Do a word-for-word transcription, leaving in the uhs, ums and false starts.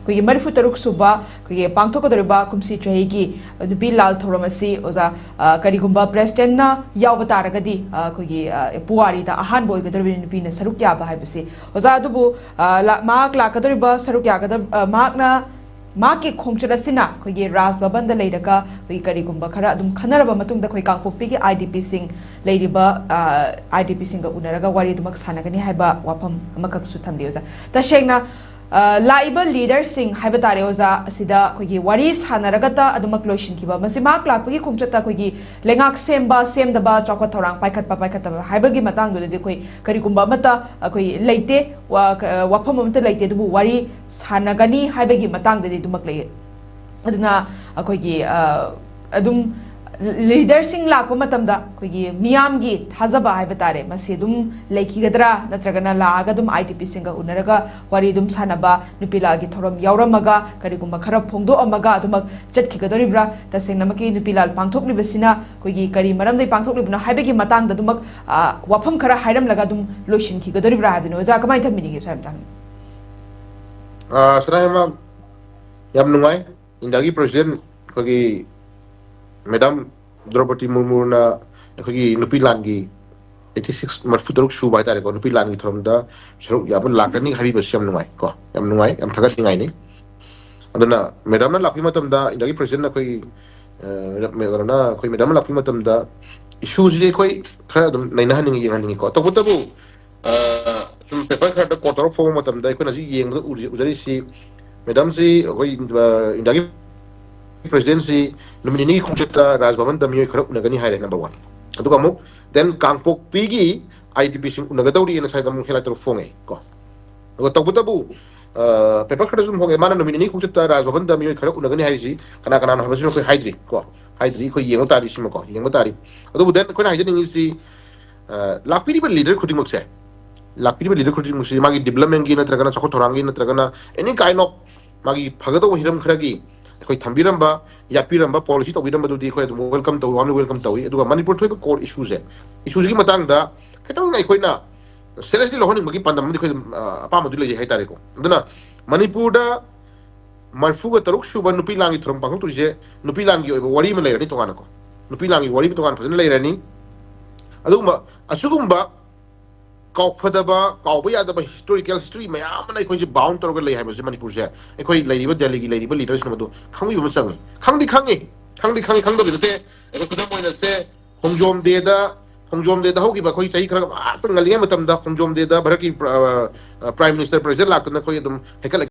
ꯑꯩꯈꯣꯏꯒꯤ ꯃꯔꯤꯐꯨ ꯇꯔꯨꯛ ꯁꯨꯕ ꯑꯩꯈꯣꯏꯒꯤ ꯄꯥꯡꯊꯣꯛꯀꯗꯧꯔꯤꯕ ꯀꯨꯝꯁꯤ ꯆꯍꯤꯒꯤ ꯅꯨꯄꯤ ꯂꯥꯜ ꯊꯧꯔꯝ ꯑꯁꯤ ꯑꯣꯖꯥ, ꯑ, ꯀꯔꯤꯒꯨꯝꯕ ꯄ꯭ꯔꯦꯁꯤꯗꯦꯟꯠꯅ ꯌꯥꯎꯕ ꯇꯥꯔꯒꯗꯤ, ꯑ, ꯑꯩꯈꯣꯏꯒꯤ, ꯑ, ꯄꯨꯋꯥꯔꯤꯗ ꯑꯍꯥꯟꯕ ꯑꯣꯏꯒꯗꯧꯔꯤꯕ ꯅꯨꯄꯤꯅ ꯁꯔꯨꯛ ꯌꯥꯕ ꯍꯥꯏꯕꯁꯤ꯫ ꯑꯣꯖꯥ, ꯑꯗꯨꯕꯨ, ꯑ, ꯂꯥ-, ꯃꯍꯥꯛ ꯂꯥꯛꯀꯗꯧꯔꯤꯕ ꯁꯔꯨꯛ ꯌꯥꯒꯗꯕ, ꯑ, ꯃꯍꯥꯛꯅ, ꯃꯍꯥꯛꯀꯤ ꯈꯣꯡꯆꯠ ꯑꯁꯤꯅ ꯑꯩꯈꯣꯏꯒꯤ ꯔꯥꯖ ꯚꯕꯟꯗ ꯂꯩꯔꯒ ꯑꯩꯈꯣꯏꯒꯤ ꯀꯔꯤꯒꯨꯝꯕ ꯈꯔ ꯑꯗꯨꯝ ꯈꯟꯅꯔꯕ ꯃꯇꯨꯡꯗ ꯑꯩꯈꯣꯏ ꯀꯥꯡꯄꯣꯛꯄꯤꯒꯤ IDPꯁꯤꯡ ꯂꯩꯔꯤꯕ, ꯑ, IDPꯁꯤꯡꯒ ꯎꯅꯔꯒ ꯋꯥꯔꯤ ꯑꯗꯨꯃꯛ ꯁꯥꯟꯅꯒꯅꯤ ꯍꯥꯏꯕ ꯋꯥꯐꯝ ꯑꯃꯈꯛꯁꯨ ꯊꯝꯂꯤ ꯑꯣꯖꯥ꯫ ꯇꯁꯦꯡꯅ, ꯑ, ꯂꯥꯛꯏꯕ leaderꯁꯤꯡ ꯍꯥꯏꯕ ꯇꯥꯔꯦ ꯑꯣꯖꯥ, ꯑꯁꯤꯗ ꯑꯩꯈꯣꯏꯒꯤ ꯋꯥꯔꯤ ꯁꯥꯟꯅꯔꯒꯇ ꯑꯗꯨꯃꯛ ꯂꯣꯏꯁꯤꯟꯈꯤꯕ, ꯃꯁꯤ ꯃꯍꯥꯛ ꯂꯥꯛꯄꯒꯤ ꯈꯣꯡꯆꯠꯇ ꯑꯩꯈꯣꯏꯒꯤ ꯂꯩꯉꯥꯛ ꯁꯦꯝꯕ, ꯁꯦꯝꯗꯕ, ꯆꯥꯎꯈꯠ ꯊꯧꯔꯥꯡ ꯄꯥꯏꯈꯠꯄ, ꯄꯥꯏꯈꯠꯇꯕ ꯍꯥꯏꯕꯒꯤ ꯃꯇꯥꯡꯗꯨꯗꯗꯤ ꯑꯩꯈꯣꯏ ꯀꯔꯤꯒꯨꯝꯕ ꯑꯃꯠꯇ ꯑꯩꯈꯣꯏ ꯂꯩꯇꯦ, ꯋꯥ-, ꯀ-, ꯋꯥꯐꯝ ꯑꯃꯠꯇ ꯂꯩꯇꯦ꯫ ꯑꯗꯨꯕꯨ ꯋꯥꯔꯤ ꯁꯥꯟꯅꯒꯅꯤ ꯍꯥꯏꯕꯒꯤ ꯃꯇꯥꯡꯗꯗꯤ ꯑꯗꯨꯃꯛ ꯂꯩꯌꯦ꯫ ꯑꯗꯨꯅ ꯑꯩꯈꯣꯏꯒꯤ, ꯑ, ꯑꯗꯨꯝ leaderꯁꯤꯡ ꯂꯥꯛꯄ ꯃꯇꯝꯗ ꯑꯩꯈꯣꯏꯒꯤ ꯃꯤꯌꯥꯝꯒꯤ ꯊꯥꯖꯕ ꯍꯥꯏꯕ ꯇꯥꯔꯦ, ꯃꯁꯤ ꯑꯗꯨꯝ ꯂꯩꯈꯤꯒꯗ꯭ꯔꯥ, ꯅꯠꯇ꯭ꯔꯒꯅ ꯂꯥꯛꯑꯒ ꯑꯗꯨꯝ IDPꯁꯤꯡꯒ ꯎꯅꯔꯒ ꯋꯥꯔꯤ ꯑꯗꯨꯝ ꯁꯥꯟꯅꯕ, ꯅꯨꯄꯤ ꯂꯥꯜꯒꯤ ꯊꯧꯔꯝ ꯌꯥꯎꯔꯝꯃꯒ ꯀꯔꯤꯒꯨꯝꯕ ꯈꯔ ꯐꯣꯡꯗꯣꯛꯑꯝꯃꯒ ꯑꯗꯨꯃꯛ ꯆꯠꯈꯤꯒꯗꯧꯔꯤꯕ꯭ꯔꯥ? ꯇꯁꯦꯡꯅꯃꯛꯀꯤ ꯅꯨꯄꯤ ꯂꯥꯜ ꯄꯥꯡꯊꯣꯛꯂꯤꯕꯁꯤꯅ ꯑꯩꯈꯣꯏꯒꯤ ꯀꯔꯤ ꯃꯔꯝꯗꯒꯤ ꯄꯥꯡꯊꯣꯛꯂꯤꯕꯅꯣ ꯍꯥꯏꯕꯒꯤ ꯃꯇꯥꯡꯗ ꯑꯗꯨꯃꯛ, ꯑ, ꯋꯥꯐꯝ ꯈꯔ ꯍꯥꯏꯔꯝꯂꯒ ꯑꯗꯨꯝ ꯂꯣꯏꯁꯤꯟꯈꯤꯒꯗꯧꯔꯤꯕ꯭ꯔꯥ ꯍꯥꯏꯕꯅꯤ꯫ ꯑꯣꯖꯥ, ꯀꯃꯥꯏꯅ ꯊꯝꯕꯤꯅꯤꯡꯉꯤ ꯁ꯭ꯋꯥꯏ ꯃꯇꯥꯡꯗ? ꯑ, ꯁꯅꯥ ꯏꯃꯥ, ꯌꯥꯝ ꯅꯨꯡꯉꯥꯏ꯫ ꯏꯟꯗꯤꯌꯥꯒꯤ ꯄ꯭ꯔꯦꯁꯤꯗꯦꯟꯠ ꯑꯩꯈꯣꯏꯒꯤ ꯃꯦꯗꯥꯝ ꯗ꯭ꯔꯧꯄꯗꯤ ꯃꯨꯔꯃꯨꯅ ꯑꯩꯈꯣꯏꯒꯤ ꯅꯨꯄꯤ ꯂꯥꯟꯒꯤ eighty six, ꯃꯔꯤꯐꯨ ꯇꯔꯨꯛ ꯁꯨꯕ ꯍꯥꯏꯇꯥꯔꯦꯀꯣ, ꯅꯨꯄꯤ ꯂꯥꯟꯒꯤ ꯊꯧꯔꯝꯗ ꯁꯔꯨꯛ ꯌꯥꯕ ꯂꯥꯛꯀꯅꯤ ꯍꯥꯏꯕꯤꯕꯁꯤ ꯌꯥꯝ ꯅꯨꯡꯉꯥꯏ ꯀꯣ, ꯌꯥꯝ ꯅꯨꯡꯉꯥꯏ, ꯌꯥꯝ ꯊꯥꯒꯠꯅꯤꯡꯉꯥꯏꯅꯤ꯫ ꯑꯗꯨꯅ ꯃꯦꯗꯥꯝꯅ ꯂꯥꯛꯄ ꯃꯇꯝꯗ, ꯏꯟꯗꯤꯌꯥꯒꯤ ꯄ꯭ꯔꯦꯁꯤꯗꯦꯟꯠ ꯑꯩꯈꯣꯏ, ꯑ, ꯀꯩꯅꯣꯅ, ꯑꯩꯈꯣꯏ ꯃꯦꯗꯥꯝꯅ ꯂꯥꯛꯄ ꯃꯇꯝꯗ ꯏꯁꯨꯁꯤꯗꯤ ꯑꯩꯈꯣꯏ ꯈꯔ ꯑꯗꯨꯝ ꯅꯩꯅꯍꯟꯅꯤꯡꯉꯤ, ꯌꯦꯡꯍꯟꯅꯤꯡꯉꯤꯀꯣ꯫ ꯇꯧꯕꯇꯕꯨ, ꯑ, ꯁꯨꯝ ꯄꯦꯄꯔ ꯈꯔꯗ ꯀꯣꯠ ꯇꯧꯔ ꯐꯣꯡꯕ ꯃꯇꯝꯗ ꯑꯩꯈꯣꯏꯅ ꯍꯧꯖꯤꯛ ꯌꯦꯡꯕꯗ ꯎꯔꯤ-, ꯎꯖꯔꯤꯁꯤ, ꯃꯦꯗꯥꯝꯁꯤ ꯑꯩꯈꯣꯏ, ꯑ, ꯏꯟꯗꯤꯌꯥꯒꯤ ꯄ꯭ꯔꯦꯁꯤꯗꯦꯟꯠꯁꯤ ꯅꯨꯃꯤꯠ ꯅꯤꯅꯤꯒꯤ ꯈꯣꯡꯆꯠꯇ ꯔꯥꯖ ꯚꯕꯟꯗ ꯃꯤꯑꯣꯏ ꯈꯔ ꯎꯅꯒꯅꯤ ꯍꯥꯏꯔꯦ, number one꯫ ꯑꯗꯨꯒ ꯑꯃꯨꯛ then ꯀꯥꯡꯄꯣꯛꯄꯤꯒꯤ IDPꯁꯤꯡ ꯎꯅꯒꯗꯧꯔꯤꯅ ꯉꯁꯥꯏꯗ ꯑꯃꯨꯛ headline ꯇꯧꯔ ꯐꯣꯡꯉꯦ ꯀꯣ꯫ ꯑꯗꯨꯒ ꯇꯧꯕꯇꯕꯨ, ꯑ, ꯄꯦꯄꯔ ꯈꯔꯗꯁꯨ ꯑꯗꯨꯝ ꯐꯣꯡꯉꯦ, ꯃꯥꯅ ꯅꯨꯃꯤꯠ ꯅꯤꯅꯤ ꯈꯣꯡꯆꯠꯇ ꯔꯥꯖ ꯚꯕꯟꯗ ꯃꯤꯑꯣꯏ ꯈꯔ ꯎꯅꯒꯅꯤ ꯍꯥꯏꯔꯤꯁꯤ ꯀꯅꯥ ꯀꯅꯥꯅꯣ ꯍꯥꯏꯕꯁꯤꯃ ꯑꯩꯈꯣꯏ ꯍꯥꯏꯗ꯭ꯔꯤ ꯀꯣ, ꯍꯥꯏꯗ꯭ꯔꯤ꯫ ꯑꯩꯈꯣꯏ ꯌꯦꯡꯕ ꯇꯥꯔꯤ, ꯁꯤꯃꯀꯣ, ꯌꯦꯡꯕ ꯇꯥꯔꯤ꯫ ꯑꯗꯨꯕꯨ then ꯑꯩꯈꯣꯏꯅ ꯍꯥꯏꯖꯅꯤꯡꯉꯤꯁꯤ, ꯑ, ꯂꯥꯛꯄꯤꯔꯤꯕ leader ꯈꯨꯗꯤꯡꯃꯛꯁꯦ, ꯂꯥꯛꯄꯤꯔꯤꯕ leader ꯈꯨꯗꯤꯡꯃꯛꯁꯤ ꯃꯥꯒꯤ developmentꯀꯤ ꯅꯠꯇ꯭ꯔꯒꯅ ꯆꯥꯎꯈꯠ ꯊꯧꯔꯥꯡꯒꯤ ꯅꯠꯇ꯭ꯔꯒꯅ any kind of ꯃꯥꯒꯤ ꯐꯒꯗꯧꯕ ꯍꯤꯔꯝ ꯈꯔꯒꯤ ꯑꯩꯈꯣꯏ ꯊꯝꯕꯤꯔꯝꯕ, ꯌꯥꯠꯄꯤꯔꯝꯕ, policy ꯇꯧꯕꯤꯔꯝꯕꯗꯨꯗꯤ ꯑꯩꯈꯣꯏ ꯑꯗꯨꯝ welcome ꯇꯧ, warmly welcome ꯇꯧꯏ꯫ ꯑꯗꯨꯒ ꯃꯅꯤꯄꯨꯔ ꯊꯣꯛꯏꯕ core issueꯁꯦ, issueꯁꯤꯒꯤ ꯃꯇꯥꯡꯗ ꯈꯤꯇꯪ ꯑꯩꯈꯣꯏꯅ seriously ꯂꯧꯍꯟꯅꯤꯡꯕꯒꯤ ꯄꯥꯟꯗꯝ ꯑꯃꯗꯤ ꯑꯩꯈꯣꯏ ꯑꯗꯨꯝ, ꯑ, ꯑꯄꯥꯝꯕꯗꯤ ꯂꯩꯖꯩ ꯍꯥꯏꯇꯥꯔꯦꯀꯣ꯫ ꯑꯗꯨꯅ ꯃꯅꯤꯄꯨꯔꯗ ꯃꯔꯤꯐꯨꯒ ꯇꯔꯨꯛ ꯁꯨꯕ ꯅꯨꯄꯤ ꯂꯥꯟꯒꯤ ꯊꯧꯔꯝ ꯄꯥꯡꯊꯣꯛꯇꯣꯏꯁꯦ ꯅꯨꯄꯤ ꯂꯥꯟꯒꯤ ꯑꯣꯏꯕ ꯋꯥꯔꯤ ꯑꯃ ꯂꯩꯔꯅꯤ ꯇꯣꯉꯥꯟꯅꯀꯣ꯫ ꯅꯨꯄꯤ ꯂꯥꯟꯒꯤ ꯋꯥꯔꯤ ꯑꯃ ꯇꯣꯉꯥꯟꯅ ꯐꯖꯅ ꯂꯩꯔꯅꯤ꯫ ꯑꯗꯨꯒꯨꯝꯕ ꯑꯁꯤꯒꯨꯝꯕ ꯀꯥꯎꯐꯗꯕ, ꯀꯥꯎꯕ ꯌꯥꯗꯕ ꯍꯤꯁꯇꯣꯔꯤꯀꯦꯜ ꯍꯤꯁꯇ꯭ꯔꯤ ꯃꯌꯥꯝ ꯑꯃꯅ ꯑꯩꯈꯣꯏꯁꯦ ꯕꯥꯎꯟ ꯇꯧꯔꯒ ꯂꯩ ꯍꯥꯏꯕꯁꯦ ꯃꯅꯤꯄꯨꯔꯁꯦ ꯑꯩꯈꯣꯏ ꯂꯩꯔꯤꯕ ꯗꯦꯜꯂꯤꯒꯤ ꯂꯩꯔꯤꯕ ꯂꯤꯗꯔꯁꯤꯡ ꯑꯗꯨ ꯈꯪꯕꯤꯕ ꯑꯃ ꯆꯪꯉꯤ꯫ ꯈꯪꯗꯤ ꯈꯪꯉꯤ, ꯈꯪꯗꯤ ꯈꯪꯉꯤ, ꯈꯪꯗꯕꯗꯤ ꯅꯠꯇꯦ꯫ ꯑꯩꯈꯣꯏ ꯈꯨꯗꯝ ꯑꯣꯏꯅ ꯁꯦ, ꯈꯣꯡꯖꯣꯝ ꯗꯦꯗ, ꯈꯣꯡꯖꯣꯝ ꯗꯦꯗ ꯍꯧꯈꯤꯕ ꯑꯩꯈꯣꯏ ꯆꯍꯤ ꯈꯔ ꯉꯥꯛꯇꯪ ꯉꯜꯂꯤꯉꯩ ꯃꯇꯝꯗ ꯈꯣꯡꯖꯣꯝ ꯗꯦꯗ ꯚꯥꯔꯠꯀꯤ ꯄ꯭ꯔ-, ꯑ, ꯄ꯭ꯔꯥꯏꯝ ꯃꯤꯅꯤꯁꯇꯔ ꯄ꯭ꯔꯦꯖꯤꯗꯦꯟ ꯂꯥꯛꯇꯅ ꯑꯩꯈꯣꯏ ꯑꯗꯨꯝ ꯍꯦꯛꯀꯠꯂꯛꯈꯤ꯫